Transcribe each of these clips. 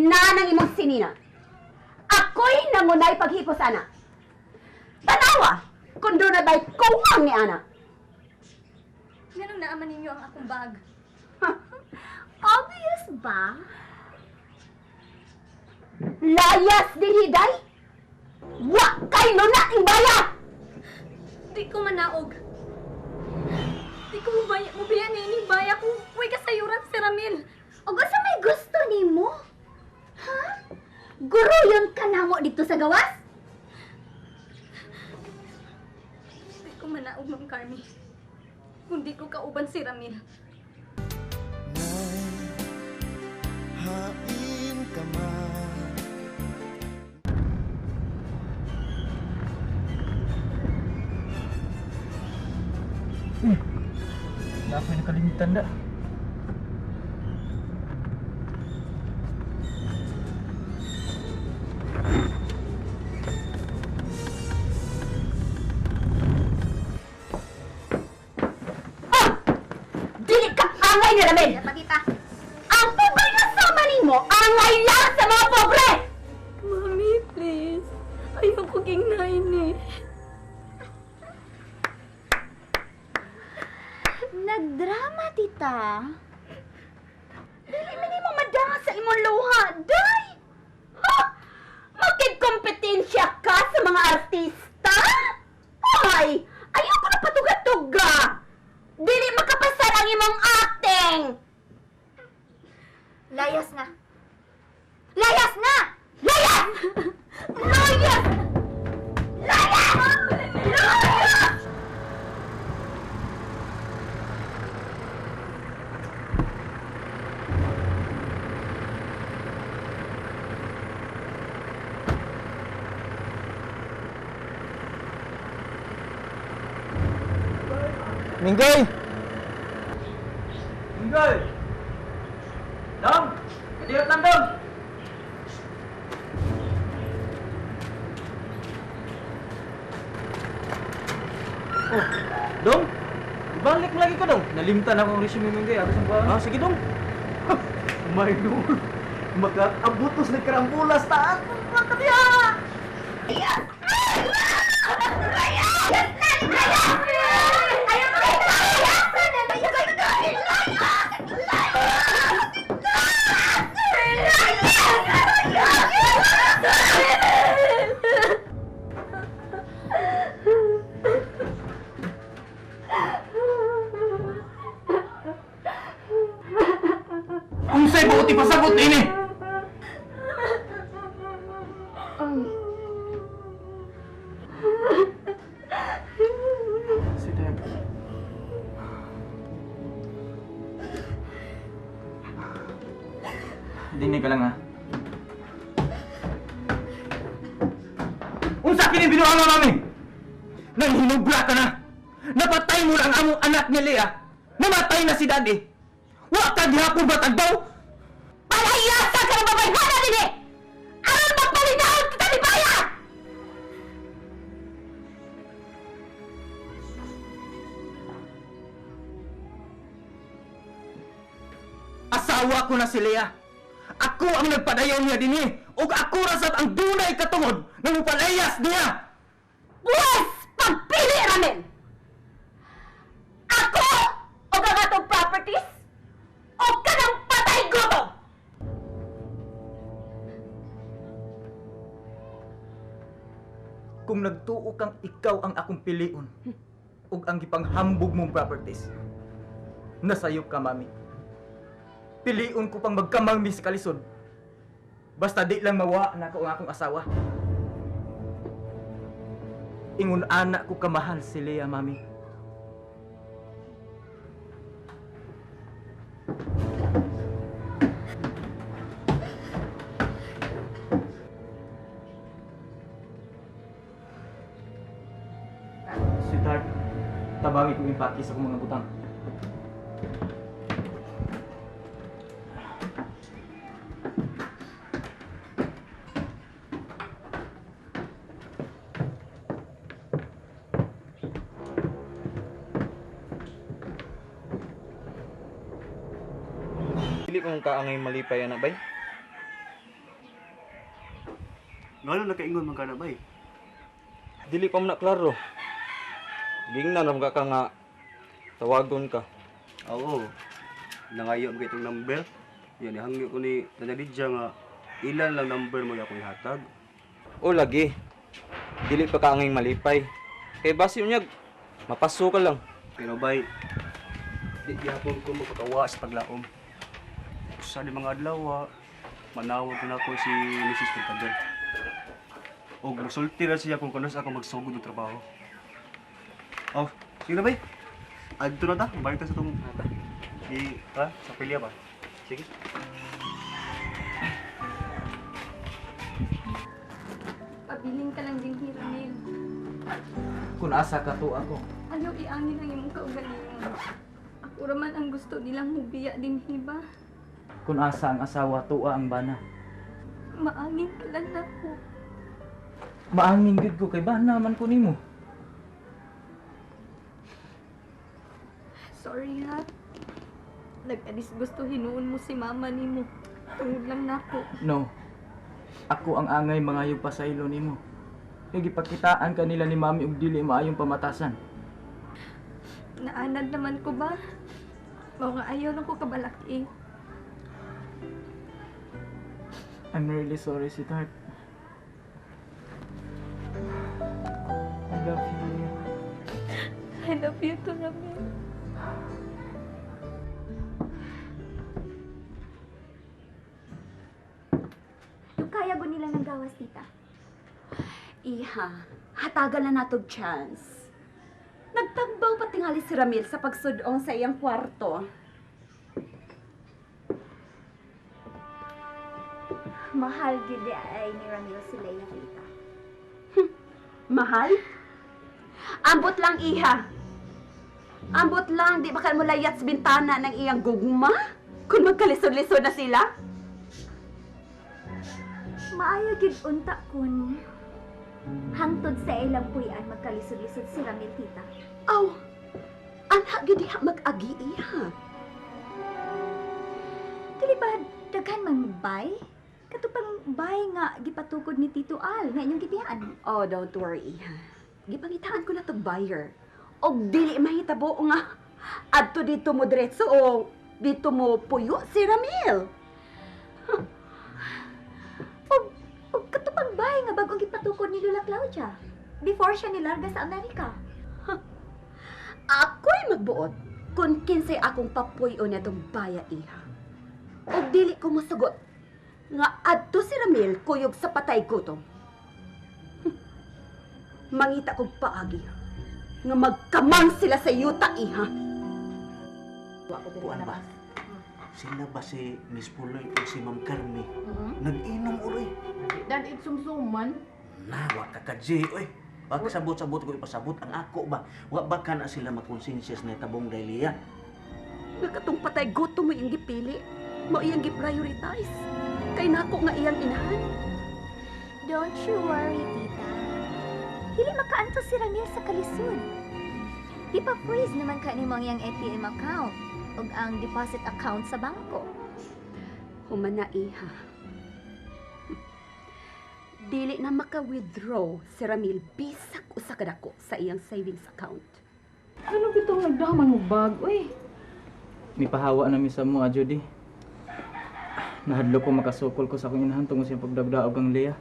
Nanang imong sinina. Ako'y nangunay paghipos, ana. Tanawa, kung doon na ba'y kuwang ni ana. Nganong naaman ninyo ang akong bag? Obvious ba? Layas din hiday? Wa kay luna ing baya! Di ko manaog. Di ko mubaya, mubiya ni ining baya kung uy kasayuran si Ramil. Ug unsa may gusto nimo? Ha? Guruyon ka namo dito sa gawas? Di ko manaog, Ma'am Carmi. Kung di ko kauban si Ramil. Hain ka man. Na ako'y nakalimtan da. Ah! Dili ka angay ni Ramil! Patita. Ang pobre na sama nimo, angay lang sa mga pobre! Mami, please. Ayoko ging nain eh. Nagdrama, tita. Dili man nimo madanga sa imong luha, day! Ha? Makigkompetensya ka sa mga artista? Ay! Ayoko na patuga-tuga! Dili makapasar ang imong acting! Layas na. Layas na! Layas! Layas! Layas! Layas! Minggoy! Minggoy! Dong! Kadiyot lang, Dong! Oh, Dong? Ibalik mo lagi ko, Dong. Nalimtan ako ang resume, Minggoy. Ako sa Ah, sige, Dong. My lord, magkaabutos ng karambulas ta ako mga kadiya! Unsay buot ipasabot ini? Si Deb. Dinig ka lang ha. Unsa kini binuha mo mami? Nang hinubra ka na. Napatay mo lang among anak ni Lea. Namatay na si Daddy. Wa ka gihapon ba tagbaw? Palayasa ka ng babayhana din eh! Aron magpalinaon kita ni Baya! Asawa ko na si Lea. Ako ang nagpadayon niya dinhi ug ako ra sad ang dunay katungod nga mopalayas niya. Buwes! Pagpili ramen! Ako o ang atong properties o kanang patay gutom! Kung nagtuo kang ikaw ang akong piliun ug ang gipanghambog mong properties, nasayop ka, mami. Piliun ko pang magkamang sa kalisod. Basta di lang mawa na ko ang akong asawa. Ingon anak ko kamahal si Lea, mami. Sweetheart, tabangi ko yung pakis sa akong mga butang. Dili mo kaangay malipay anak bay. Ngano nakaingon man ka na bay? Dili pa man na klaro. Gingnan ra ka nga tawagon ka. Oo. Nangayo mo itong number. Yan, ihangyo ko ni Tanya Lydia nga ilan lang number mo akong ihatag. O lagi. Dili pa ka angay malipay. Kay basi unyag mapaso ka lang. Pero bay, di gihapon ko magpakawa sa paglaom. Sa di mga adlaw, manawag ko na ako si Mrs. Mercader. Og musulti ra siya kung kanus ako magsugod og trabaho. Oh, sige na bay. Adto na ta, balik ta sa tong di ha, sa pilya ba? Sige. Pabiling ka lang din, Ramil. Kung asa ka to ako. Ayaw iangin ang imong kaugalingon. Ako raman ang gusto nilang mubiya din, hiba. Kung asa ang asawa, tuwa ang bana. Maangin ka lang nako. Maangin gud ko kay bana man ko nimo. Sorry ha. Nagkadisgusto hinuon mo si mama nimo. Tungod lang nako. No. Ako ang angay mangayog pasaylo nimo. Kay gipakitaan kanila ni mami og dili maayong pamatasan. Naanad naman ko ba? Mao nga ayaw lang ko kabalaki. I'm really sorry, sweetheart. I love you. Leah. I love you too, Ramil. Kaya go nila ng gawas, tita. Iha, hatagan na natog chance. Nagtagbaw patingali si Ramil sa pagsudong sa iyang kwarto. Mahal gid ay ni Ramil si Leia, tita. Mahal? Ambot lang, iha. Ambot lang, di ba ka mo layat sa bintana ng iyang gugma? Kung magkalisod-lisod na sila? Maayo gid unta kun hangtod sa ilang puy-an magkalisod-lisod si Ramil, tita. Aw, anak gyud diha mag-agi, iha. Dili ba daghan man bay? Katupang bay nga gipatukod ni Tito Al nga inyong gibiyaan. Oh, don't worry, iha. Gipangitaan ko na to buyer. Og dili mahitabo nga adto dito mo diretso o dito mo puyo si Ramil. Og katupang bay nga bagong gipatukod ni Lola Claudia before siya nilarga sa Amerika. Ako'y magbuot kung kinsay akong papuyo na baya iha. Og dili ko mosugot nga adto si Ramil kuyog sa patay gutom. Mangita kog paagi nga magkamang sila sa yuta iha. Kuan ba? Sila ba si Miss Puloy o si Ma'am Carmi? Nag-inom uroy. Dan itsumsuman. Na, wa ka ka, Jay, oy. Baka sabot-sabot ko ipasabot ang ako ba? Wa ba ka na sila makonsensya na tabong dahil Nga katong patay gutom mo iyang gipili, mo iyang gi-prioritize. Kay nako nga iyang inahan. Don't you worry, tita. Dili makaanto si Ramil sa kalisod. Ipa-freeze naman ka nimo ang iyang ATM account ug ang deposit account sa bangko. Humana iha. Dili na maka-withdraw si Ramil bisak usa ka dako sa iyang savings account. Ano bitong nagdaman mo bag, uy? Mipahawa na mi sa mo, Judy. Nahadlo ko makasukol ko sa akong inahan tungod sa iyang pagdagdaog ang Leah.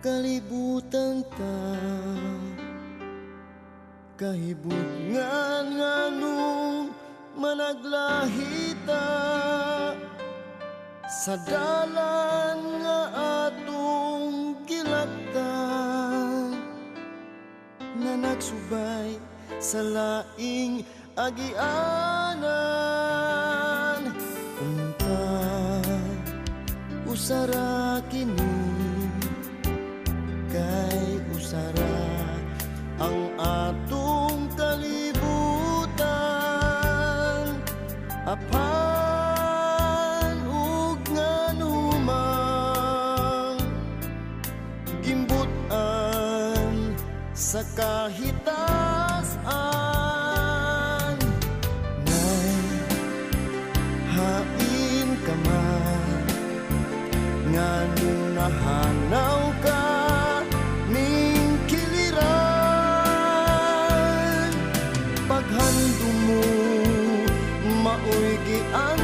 Kalibutan ta Kahibutngan nganong managlahita Sa dalan nga atong gilaktan Nga nagsubay sa laing agianan. Unta usara kini kay usara ang atong kalibutan, apan ug nganumang gimbutan sa kahitasan. Nay, hain ka man. Ang